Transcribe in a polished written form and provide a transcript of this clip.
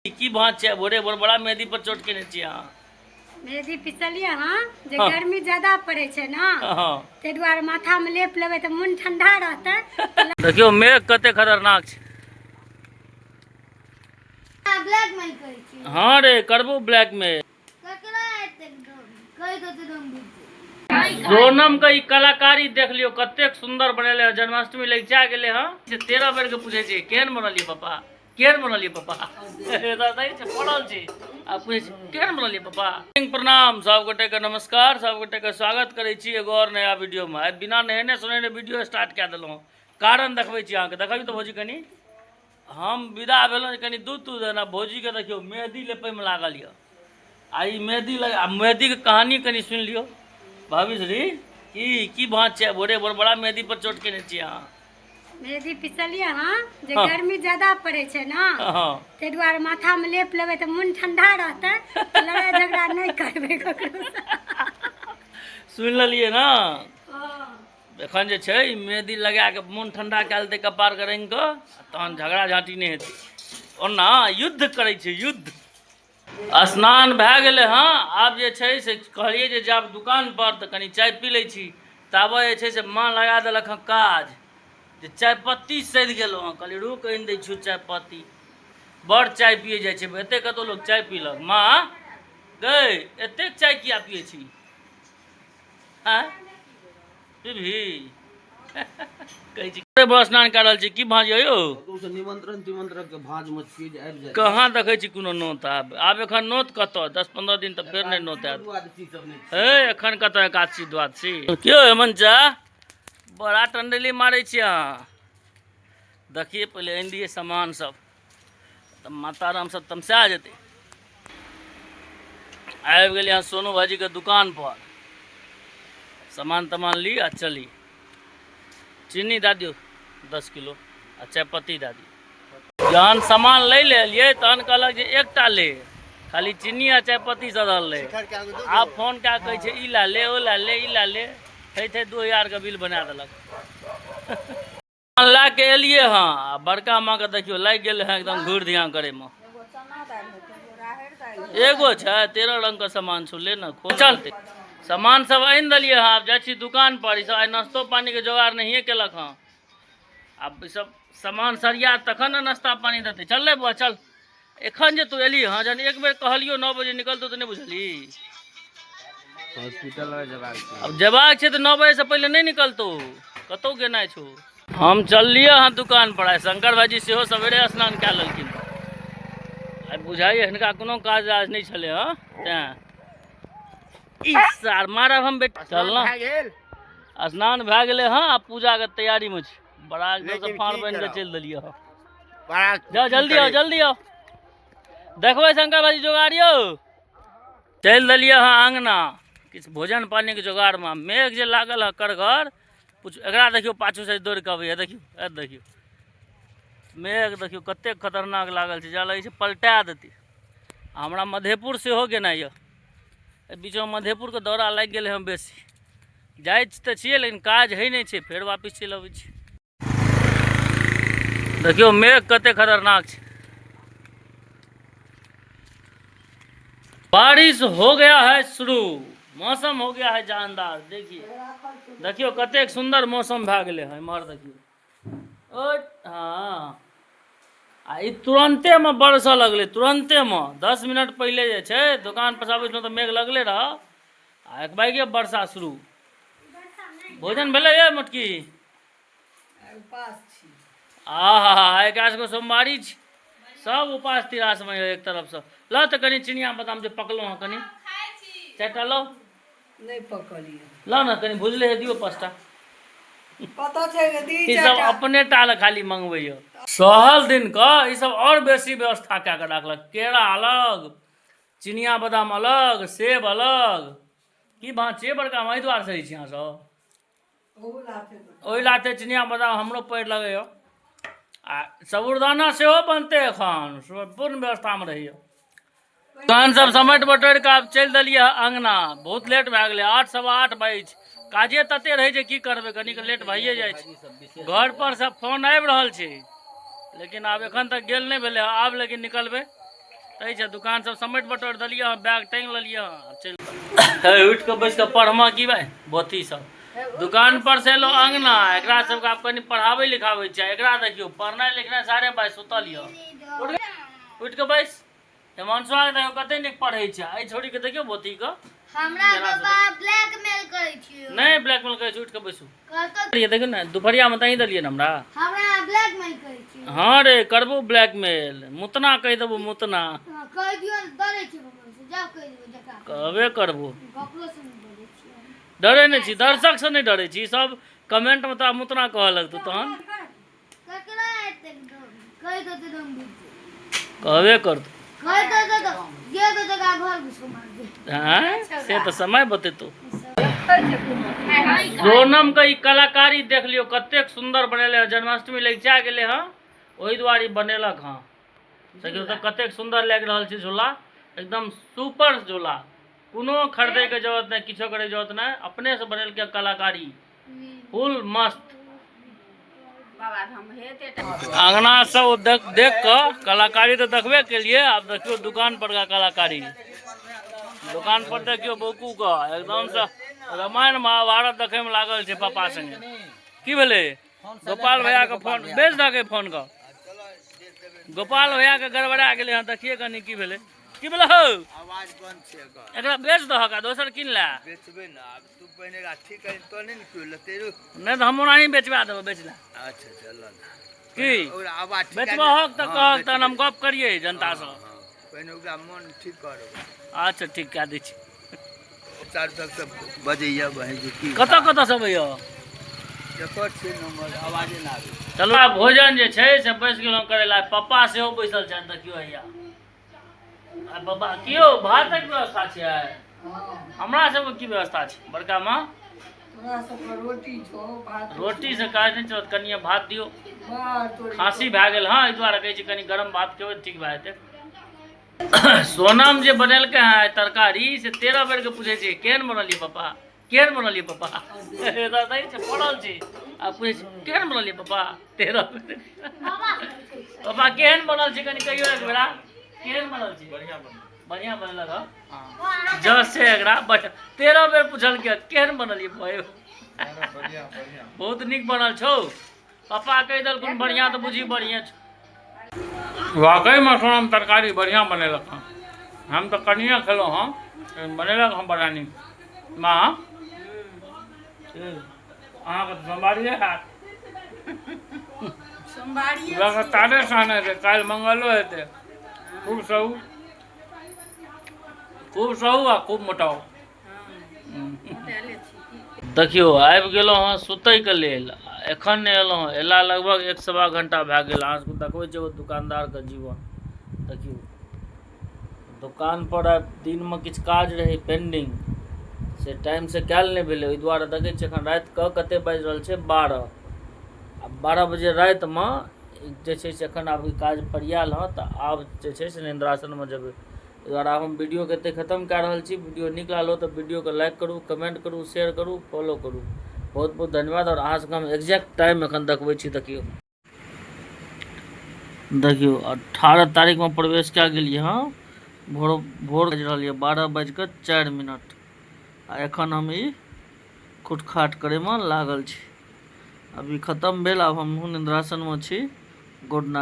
की भाँज छै? भोरे भोर बड़ा मेहदी पर चोट केने छी अहाँ। मेहदी पिसलियै हँ जे गर्मी ज्यादा पड़ै छै ने, ताहि दुआरे माथामे लेप लेबै तऽ मोन ठंडा रहतै। देखियौ मेघ कते खतरनाक छै। ब्लैकमेल करै छी? हँ रे, करबो ब्लैकमेल। ककरा एतेक दम कहि कते दम बुझै? सोनम के ई कलाकारी देख लियौ, कतेक सुंदर बनेले हँ। जन्माष्टमी लगिचा गेलै हँ से 13 बेर के पूछै छै, केहन बनलियै पापा, केहन बनलियै पापा? नहि छै, पड़ल छै आ पूछै छै, केहन बनलियै पापा? प्रणाम सब गोटे के, नमस्कार सब गोटे के, स्वागत करै छी एगो और नया वीडियो में। आइ बिना नहेने सोनेने वीडियो स्टार्ट कए देलहुँ, कारण देखबै छी अहाँके। देखबियौ तऽ भौजी कनि। हम विदा भेलहुँ जे कनि दूध तूध आनब, भौजीके देखियौ मेहदी लेपैमे लागल यऽ। आ ई मेहदी लग आ मेहदीके कहानी कनि सुनि लियौ। भाभी श्री, की की भाँज छै? भोरे भोर बड़ा मेहदी पर चोट केने छी अहाँ। मेहदी पिसलियै हँ जे गर्मी ज्यादा पड़ै छै ने, ताहि दुआरे माथामे लेप लेबै तऽ मोन ठंडा रहतै, लड़ाइ झगड़ा नहि करबै ककरोसँ। सुनि लेलियै ने? एखन जे छै ई मेहदी लगा कऽ मोन ठंडा कए लेतै कपारके रंगि कऽ, तहन झगड़ा झाँटी नहि हेतै। ओना युद्ध करै छै युद्ध। स्नान भए गेलै हँ, आब जे छै से कहलियै जे जायब दुकानपर तऽ कनि चाय पी लै छी। ताबे जे छै से माँ लगा देलक हँ काज जे चायपत्ती सधि गेलहुँ हँ। कहलियै रुक, आनि दै छियौ चायपत्ती। बड़ चाय पियै जाइ छै, एतेक कतहु लोक चाय पीलक? माँ गै, एतेक चाय किया पियै छी? आँय, पीबही? कहै छी बड़ स्नान कए रहल छी। की भाँज यौ? कतहुसँ निमंत्रण तिमंत्रण के भाँज मे छियै जे आबि जाय? कहाँ देखै छी कोनो नोत? आब आब एखन नोत कतऽ? 10-15 दिन तऽ फेर नहि नोत आयत। द्वादशी सब नहि हे, एखन कतऽ एकादशी द्वादशी? क्यों हेमंत चा बड़ा टंडेली मारै छी अहाँ? देखिए, पहिले आनि दियै सामान सब तऽ माता राम सब तमसा जेतै। आबि गेलियै अहाँ सोनू भाईजीके दुकान पर, सामान तमान ली आ चली। चीनी दए दियौ 10 किलो आ चायपत्ती दए दियौ। जहन सामान लै लए एलियै तहन कहलक जे एकटा ले, खाली चीनी आ चायपत्ती सधल रहै। आब फोन कए कहै छै ई लए ले, ओ लए ले, ई लए ले। थै थै 2000के बिल बना देलक। लए के एलियै हँ आ बड़का माँके देखियौ लागि गेलै हँ एकदम घुरि ध्यान करैमे। एगो छै, 13 रंगके सामान छौ, ले ने, खोल। चल, सामान सब आनि देलियै हँ, आब जाइ छी दुकान पर। ई सब आइ नाश्तो पानीके जोगाड़ नहिए केलक हँ। आब ई सब सामान सरिया तखन ने नाश्ता पानी देतै। चल रे बौआ, चल। एखन जे तू एली हँ, जहन एक बेर कहलियौ 9 बजे निकलतौ तऽ नहि बुझली? हॉस्पिटल जेबाक छै। अब जेबाक छै तऽ 9 बजेसँ पहिले नहि निकलतौ, कतहु गेनाइ छौ? हम चललियै हँ दुकान पर। आइ शंकर भाईजी सेहो सवेरे स्नान कए लेलखिन। आइ बुझाइए हिनका कोनो काज राज नहि छलै हँ, तैँ ई सार मारब हम बेटा। चल ने। भए गेल। स्नान भए गेलै हँ, आब पूजाके तैयारीमे छी। बड़ा एकदमसँ लेकिन फाँड़ की बनि कऽ करब? चलि देलियै हँ। बड़ा जाओ, जल्दी आओ, जल्दी आओ। देखबै शंकर भाईजी जोगाड़ यौ। चलि देलियै हँ अङ्गना किछु भोजन पानीके जोगाड़मे। मेघ जे लागल हँ करगर पूछ। एकरा देखियौ, पाछूसँ दौड़ कऽ अबैए। देखियौ, ए देखियौ, मेघ देखियौ कतेक खतरनाक लागल छै, जा लगै छै पलटा देतै। आ हमरा मधेपुर सेहो गेनाइ यऽ। एहि बीचमे मधेपुरके दौरा लागि गेलै हँ बेसी। जाइ तऽ छियै लेकिन काज होइ नहि छै, फेर वापिस चलि अबै छी। देखियौ मेघ कते खतरनाक छै। बारिश हो गया है शुरू, मौसम हो गया है जानदार। देखिए, देखियौ कतेक सुंदर मौसम भए गेलै हँ। इम्हर देखियौ। ओ हँ, आ ई तुरन्तेमे बरसऽ लगलै, तुरन्तेमे। 10 मिनट पहिले जे छै दोकान पर से आबै छलहुँ तऽ मेघ लगले रहऽ आ एकबाइगे वर्षा शुरू। भोजन भेलै ये मोटकी? आहा, एकरा सबके सोमवारी छी, सब उपास तिरासमे यऽ एक तरफसँ। लऽ तऽ कनि चिनिया बादाम जे पकलहुँ हँ, कनि 4टा लऽ। नहि पकल यऽ। लऽ ने, कनि भुजले हे, दियौ 5टा। कतऽ छै गे दी? ई सब अपने टा लए खाली मंगबैया। सहल दिन कऽ ई सब आओर बेसी व्यवस्था कए कऽ राखलक। केरा अलग, चिनिया बादाम अलग, सेब अलग। की बात छियै बड़का? एहि दुआरे सही छी अहाँ सब ओहि लाथे। चिनिया बादाम हमरो पैर लगैया आ साबुरदाना सेहो बनतै। एखन पूर्ण व्यवस्थामे रहैया। तहन सब समेट बटोरि कऽ आब चलि देलियै अङ्गना। बहुत लेट भए गेलै, 8 8:15 बाजै छै। काजे तते रहै छै, की करबै, कनिक लेट भइए जाइ छै। घर पर सब फोन आबि रहल छै, लेकिन आब एखन तक गेल नहि भेलै। आब लेकिन निकलबै। तै छै दुकान सब समेट बटोरि देलियै हँ, बैग टाँगि लेलियै हँ, आब चलि। हे उठि कऽ बैस कऽ पढ़मा की भाइ बथी सब दुकान पर से एलो अंगना, एकरा सबके आब कनि पढ़ाबै लिखाबै छै। एकरा देखियौ पढ़नाइ लिखनाइ सारे भाइ सुतल यऽ। उठि कऽ बैस। हिमांशुआ के देखियौ कते नीक पढ़ै छै। एहि छोड़ी के देखियौ बोती के। हमरा पापा ब्लैकमेल करै छियै। नहि ब्लैकमेल करै छी, उठि कऽ बैसू। कतौ ये देखियौ ने दुपहरिया मे तहीं देलियै ने हमरा। हमरा ब्लैकमेल करै छियै। हँ रे करबो ब्लैकमेल, मुतना कहि देबो मुतना। हँ, कहि दियौ ने, डरै छी ककरो से, जाउ कहि दियौ जकरा। कहबे करबो। ककरो से नहि डरै छियै। डरै नहि छी, दर्शक से नहि डरै छी, सब कमेंट मे तोरा मुतना कहऽ लगतौ तहन। ककरा एतेक डर? कहि दो तऽ दम बुझि। कहबे करतौ। कहि दो तऽ जे दो जकरा घर घुसि कऽ मारि दे। आँय, से तऽ समय बतेतौ। सोनम के ई कलाकारी देख लियौ कतेक सुन्दर बनेले हँ। जन्माष्टमी लगिचा गेलै हँ, ओहि दुआरे ई बनेलक हँ। देखियौ तऽ कतेक सुन्दर लागि रहल छै झूला, एकदम सुपर झूला। कोनो खरीदैके जरूरत नहि, किछो करैके जरूरत नहि, अपनेसँ बनेलकै कलाकारी फुल मस्त। अंगना सब देख देख कऽ कलाकारी तऽ देखबे केलिए, आब देखियौ दुकान पर का कलाकारी। दुकान पर देखियौ बौकू के एकदम से रामायण महाभारत देखै में लागल छै पापा संगे। की भेलै गोपाल भैया के फोन बेच दहकै फोन के। गोपाल भैया के गड़बड़ा गेलै हँ, देखिए कनि की भेलै। की भेलै हौ? आवाज बंद छै एकर। एकरा बेच दहक आ दोसर कीन ले। बेचबै ने आब, तू पहिने एकरा ठीक करी तहने ने केओ लेतै रो। नहि तऽ हम ओनाही बेचबा देबै, बेच ले। अच्छा चल ने। की ओकरा आवाज ठीक बेचबहक तऽ हँ, कहक, तहन बेचबै। हम गप करियै जनतासँ। हँ, पहिने ओकरा मन ठीक करबै। अच्छा ठीक कए दै छी। चारू तरफ से बजैया बहिन जे की कतऽ कतऽ से अबैया? एकर छै नंबर, आवाजे नहि आबै। चलू आब भोजन जे छै से बैस गेलहुँ करै लए। पप्पा सेहो बैसल छथि, देखियौ हैया। आ पप्पा की यौ भातक व्यवस्था छै आइ? हमरा सबके की व्यवस्था छै बड़का माँ? तोरा सबके रोटी छौ भात। रोटी से काज नहि चलत, कनिये भात दियौ। बाह, तोरी। खांसी भए गेल हँ, एहि दुआरे कहै छी कनि गरम भात खेबै तऽ ठीक भए जेतै। सोनम जे बनेलकै हँ तरकारी से 13 बेर के पूछै छै केहन बनलियै पप्पा, केहन बनलियै पप्पा। एतऽ छै पड़ल छै आ पूछै छै केहन बनलियै पप्पा 13 बेर। पप्पा केहन बनल छै कनि कहियौ एक बेरा, केहन बनल छै? बढ़िआँ बनल। बढ़िआँ बनलक हँ, जस छै एकरा। बट 13 बेर पुछलकै केहन बनलियै भयो। बढ़िआँ बढ़िआँ बहुत नीक बनल छौ पप्पा, कहि देलखुन बढ़िआँ तऽ बुझी बढ़िआँ छौ। वाकईमे सोनम तरकारी बढ़िआँ बनेलक हँ। हम तऽ कनिए खेलहुँ हँ, लेकिन बनेलक हँ बड़ा नीक। माँ अहाँके तऽ सोमवारिए हैत? सोमवारी लगातारे सहने हेतै, काल्हि मंगलो हेतै। खूब सहू, खूब सहू आ खूब मोटाउ। देखियौ आबि गेलहुँ हँ सुतैके लेल, एखन नहि एलहुँ हँ, एला लगभग 1.25 घंटा भए गेल। अहाँ सबके देखबै छी एगो दुकानदारके जीवन। देखियौ दोकान पर आइ दिनमे किछु काज रहै पेंडिंग, से टाइमसँ कयल नहि भेलै, ओहि दुआरे देखै छियै एखन रातिके कतेक बाजि रहल छै 12, आ 12 बजे रातिमे जे छै से एखन आब ई काज फरियाल हँ, तऽ आब जे छै से निन्द्रासनमे जेबै। एहि दुआरे आब हम वीडियोके एतहि खतम कए रहल छी। वीडियो नीक लागल हो तऽ वीडियोके लाइक करू, कमेंट करू, शेयर करू, फॉलो करू। बहुत बहुत धन्यवाद। आओर अहाँ सबके हम एक्जैक्ट टाइम एखन देखबै छी। देखियौ देखियौ 18 तारीखमे प्रवेश कए गेलियै हँ, भोर भोर बाजि रहल यऽ 12:04, आ एखन हम ई खुटखाट करैमे लागल छी। अभी खतम भेल, आब हमहूँ निन्द्रासनमे छी। Good night.